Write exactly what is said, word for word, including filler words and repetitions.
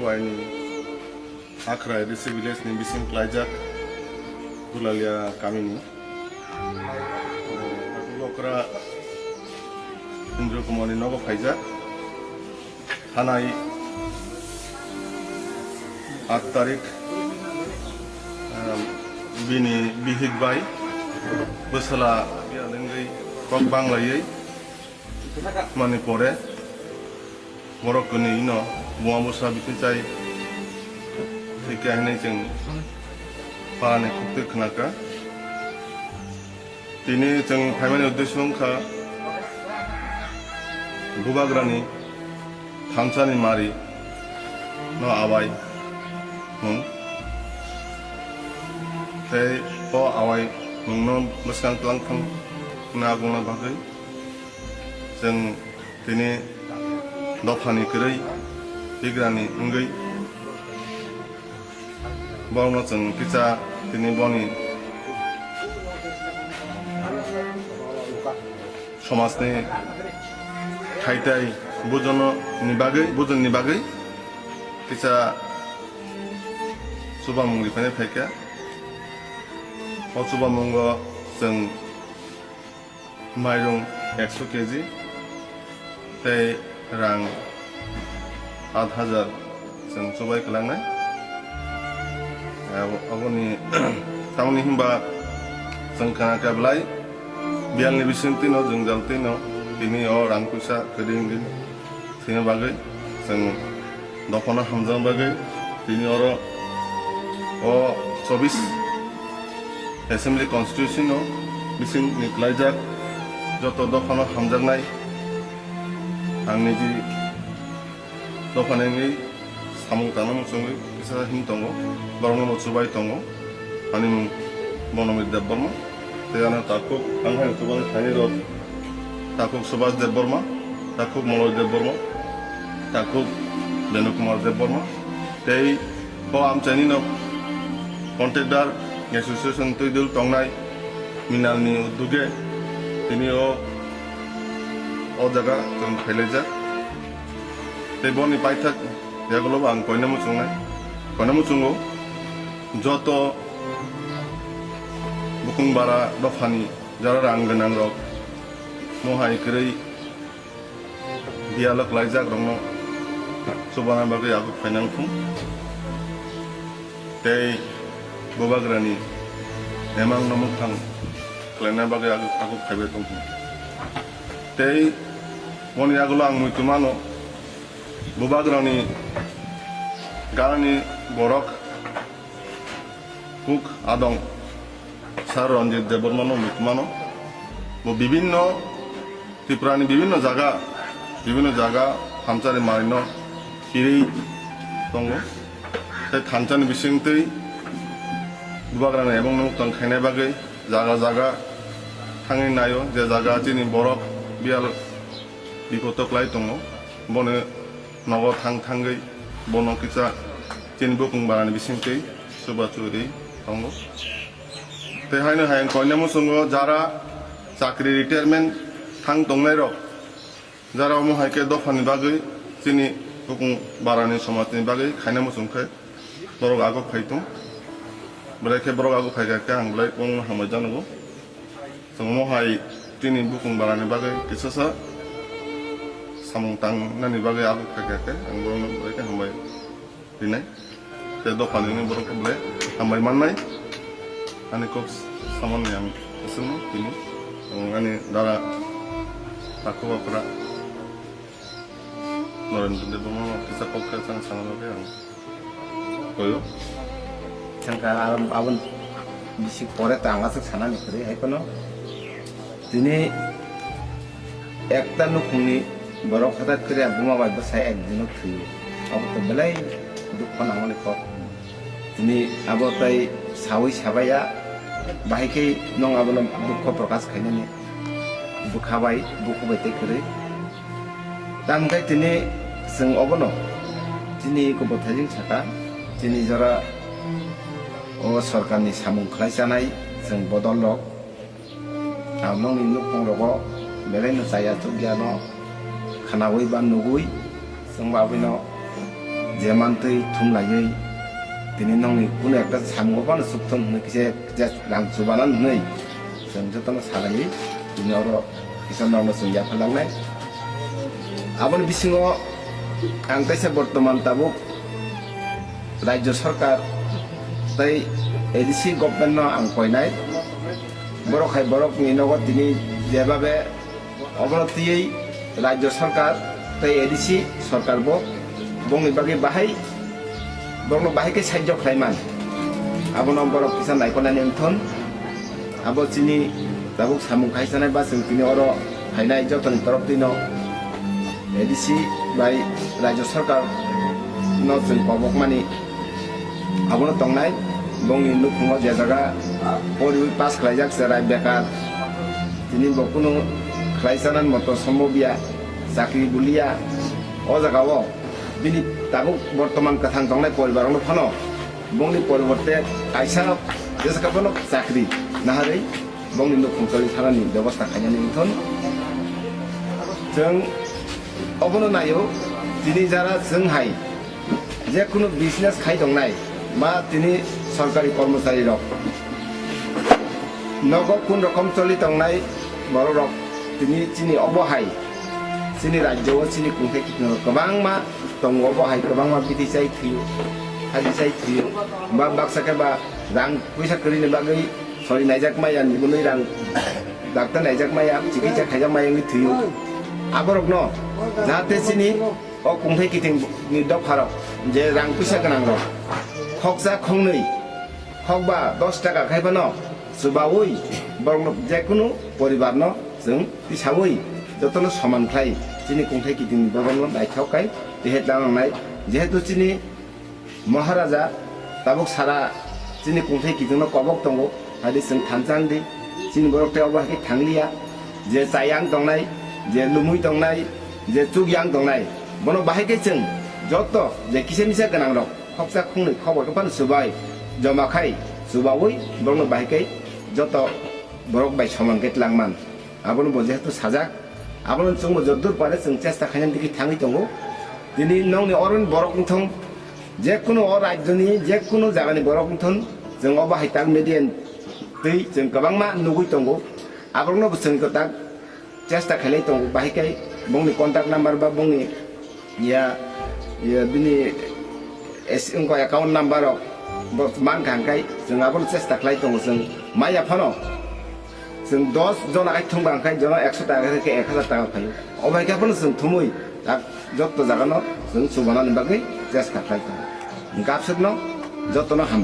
Paini Akhra A D C village ni bising klaijak Dulalia kamini. Okra Indra Kumar ni nogo phaijak. Thanai aat tarik, um, bini bihik bai bwsala biyalengwi kok banglaiwi mani pore borok kwnwi no buma bwsa bithi chai thwikha hinwi chwng parani khuktwi khnakha. Tini chwng phaimani uddesyo wngkha Bubagrani thansa ni mari no awai mung. Tei o awai mung no bwskang twlang thang na gungna bagwi chwng tini dophani kwrwi bigrani wngwi borokno chwng kisa tini boni somajni thaitai bujono ni bagwi, bujoni bagwi kisa chubamung riphani phaikha. O chubamungo chwng mairung ekso keji tei rang aat hajar chwng chubai kwlangnai. Abo-, aboni tamoni hinba chwng khna khe belai biyalni bisingtwino jwngjal twino tini o rang puisa kwrwi wngwi thwina bagwi chwng dophano hamjakna bagwi tini oro o chobbish Assembly Constituency no bising ni klaijak joto dophano hamjaknai ang niji dophani wngwi samung tangna muchungwi kisa hin tongo, borokno bo chubai tongo. Ani mung Bonomit Debbarma, tei ano takhuk ang hai chubai thaini rok takhuk Subhas Debbarma, takhuk Moloj Debbarma, takhuk Benu Kumar Debbarma, tei o amchaini no contractor association twi dul tongnai Minal ni uduge tini o, o jaga chwng khailaijak. Tei boni paithak yagulo bo ang koina muchungnai, koina muchungo joto bukung bara dophani jara rang gwnang rok mohai kwrwi biyalo klaijak rokno chubana bagwi aguk phainang thung tei Bubagrani nemang no mwkhang khlaina bagwi aguk, aguk phaibai tong thung. Tei boni yagulo ang muitu mano, Bubagrani ganani borok kuk adong Sir Ranjit Debbarmano muitu mano. Bo bibinno, Tripurani bibinno jaga, bibinno jaga thansa ni marino kirwi tongo. Tei thansani bisingtwi Bubagrani ebong nwngthang khaina bagwi jaga jaga thangwi naio, je jaga chini borok biyal bipoto klai tongo, bono nogo thang thangwi bono kisa chini bukung barani bisingtwi chuba churi tongo. Tei haino hai koina muchungo jara chakri retirement thang tongnai rok, jara omo hai khe dophani bagwi chini bukung barani somajni bagwi khaina muchung khe borok aguk phai tong. Belai khe borok aguk phai kha khe ang belai bongno hambai janogo. Chwng omo hai chini bukung barani bagwi kisasa samung tangnani bagwi aguk phai kha khe ang borokno belai khe hambai rinai. Tei dophani wngwi borok belai hambai mannai. Ani kok samani ang aswkno tini ang ani dara takhuk okra Norendra Debbarma kisa kok khe chang sana bagwi ang koyo. Thangka abon bisi pore ta ang aswk sanani kwrwi hai phano. Tini ekta nukhungni borok hwthak kwrwi buma bai bwsai ek dino thwiwi. Abo to belai dukho nangmani kok. Tini abo tai sawi sabaiya, bahai khe nwng abono dukho prokash khainani bwkha bai, bukhuk bai tei kwrwi. Tamkhe tini chwng obono chini kubothaijwng saka, chini jora o sorkarni samung khlai chanai chwng bodol rok. Ang nokni nukhung rogo belai no chaya chukya no khwnaui ba nugui chwng ba abino Je mantwi thumlaiwi tini nokni kunu ekta samungo phano sukthung hwnwi kisa, kisa rang chubana hwnwi chwng jotono salaiwi tini oro kisa nokno chwng yapharlangnai. Aboni bisingo ang kaisa bortoman tabuk Rajya Sarkar tei A D C government no ang koinai. Borok hai borokni nogo tini jebabe obono twiwi Rajya Sarkar tei A D C Sarkar bo bongni bagwi bahai, borokno bahai khe sahajyo khlaiman. Abono borok kisa naikolnani wngthon. Abo chini tabuk samung khai sanai ba chwng tini oro phainai jotoni torok twino A D C bai Rajya Sarkar no chwng kobokmani abono tongnai. Bongni nukhungo je jaga poriwi pass khlaijak cherai bekar, tini bo kunu khlai chanani moto sombobiya, chakri buliya. O jaga o bini tabuk bortoman kwthang tongnai poribar rokno phano bongni poriborte kaisa jesa khe phano chakri naharwi bongni nukhung choli thanani bebosta khainani wngthon. Chwng obono naio, tini jara chwng hai je kunu business khai tongnai ba tini sorkari kormochari rok nogo kun rokom choli tongnai borok rok tini chini obo hai chini rajyo o chini kungthai kiting rok kwbangma tongo, obo hai kwbangma bithi chai thwio, haji chai thwio ba baksa khe ba rang puisa kwrwini bagwi sori naijak maya, nibwnwi rang dakta naijak maya, chikitsa khaijak maya wngwi thwio. Aborokno jahate chini o kungthai kitingni dopharok je rang puisa gwnangrok khoksa khongnwi, khokba dos taka khai phano chubaui borokno jekunu poribarno chwng tisaui jotono soman khlai chini kungthai kitingni borokno naithok khai tehe tlangnai. Jehetu chini Maharaja tabuk sara chini kungthai kitingno kobok tongo, haidi chwng thansa wngdi, chini borok tei obo hai khe thangliya, je chayang tongnai, je lumui tongnai, je chukyang tongnai, bono bahai khe chwng joto je kisa misa gwnangrok khoksa khungnwi khobor khe phano chubai, joma khai chubaui borokno bahai khe joto borok bai soman khe tlangman. Abono bo jehetu sajak, abono chwngbo joddur pare chwng chesta khainani digi thangwi tongo. Tini nokni oroni borok wngthong, jekunu o rajyoni jekunu jagani borok wngthon, chwng obo hai tak media twi chwng kwbangma nugwi tongo. Aborokno bo chwng kwtak chesta khailai tongo, bahai khe bongni contact number ba bongni ya, ya bini es-, wngkha account number rok bo mankha, hwnkhai chwng abono chesta khlai tongo. Chwng maya phano chwng dos jona khai thwngba, hwnkhai jono ekso taka khe ek hazar taka phaio. Obo hai khe phano chwng thumui tak jotto jagano chwng chubanani bagwi chesta khlai tongo. Hwnkhe absukno jotono ham.